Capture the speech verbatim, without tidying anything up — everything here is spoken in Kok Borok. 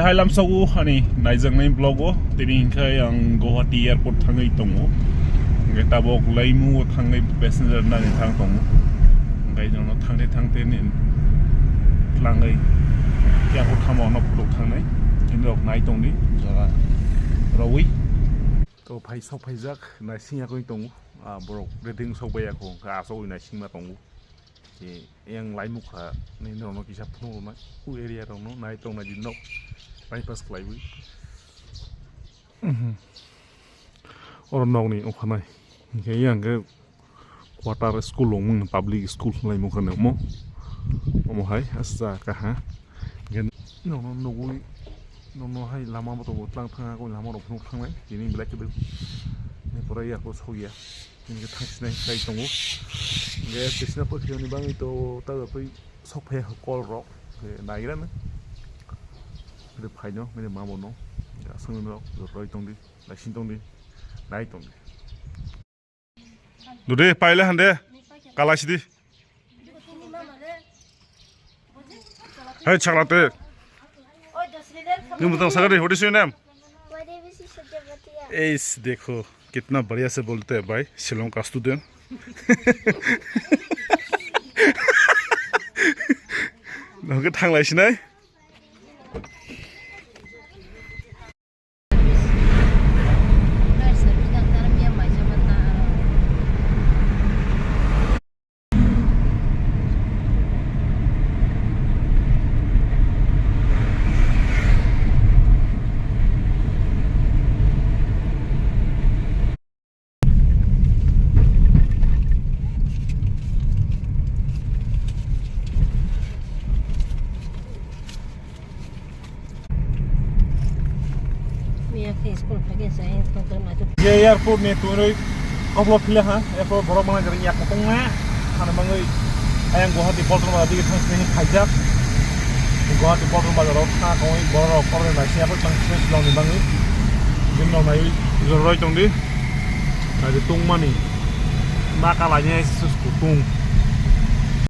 Ailam sogo ani naijaknai vlog o, tini hinkhe ang Guwahati airport thangwi tongo. Hinkhe tabok Laimu o thangwi passenger nani thang tongo. Hinkhe nono thangte thangte ni tlangwi airport thangma ono phuluk thangnai. Tini rok nai tongdi jaga rawi. To phai sok phaijak naising yakwi tongo. Ah, borok reading sok bai yakho, hinkhe asogwi naisingma tongo. Yang laimukha ni norokno kisa phunuk rwnai, o area rokno nai tongnai di nok time pass khlaiwi. Oro nokni ongkhanai hinkhe yang khe quarter school wngmani, public school laimukha ni omo. Omo hai aswk kaha hinkhe nokno nugwi nokno hai lama bo tongo, tlang thang lama rok phunuk thangnai tini belai khe pura yakho sokya. Hinkhe thangsinai kai tongo. Hinkhe tisna pokironi bagwi to ta twi sok phaiya kol rok. Hinkhe nairano. Hinkhe phaino, hinkhe mamono. Aswk rok roi tongdi, naising tongdi, nai tongdi. Dode, paila hande, kala sidi. Hey, chaklate. Ni mutang sagari, what is your name? Eis, dekho, kitna badhiya se bolte hai, bhai, Shillong ka student. Nokhe thanglai sinai. Miya khe school phai khe se tongtong naituk. Je airport ni twi koplo phila ha, airport borok mana jara yak kong na, hana bangwi ayang Guwahati Polton Bazar dige thang sini khaijak. Guwahati Polton Bazar o tha kongwi borok rok korre nai se airport tang sini silong ni bangwi. Jin nok nai joroi tongdi. Nai tongmani ma kalai ni sus kutung.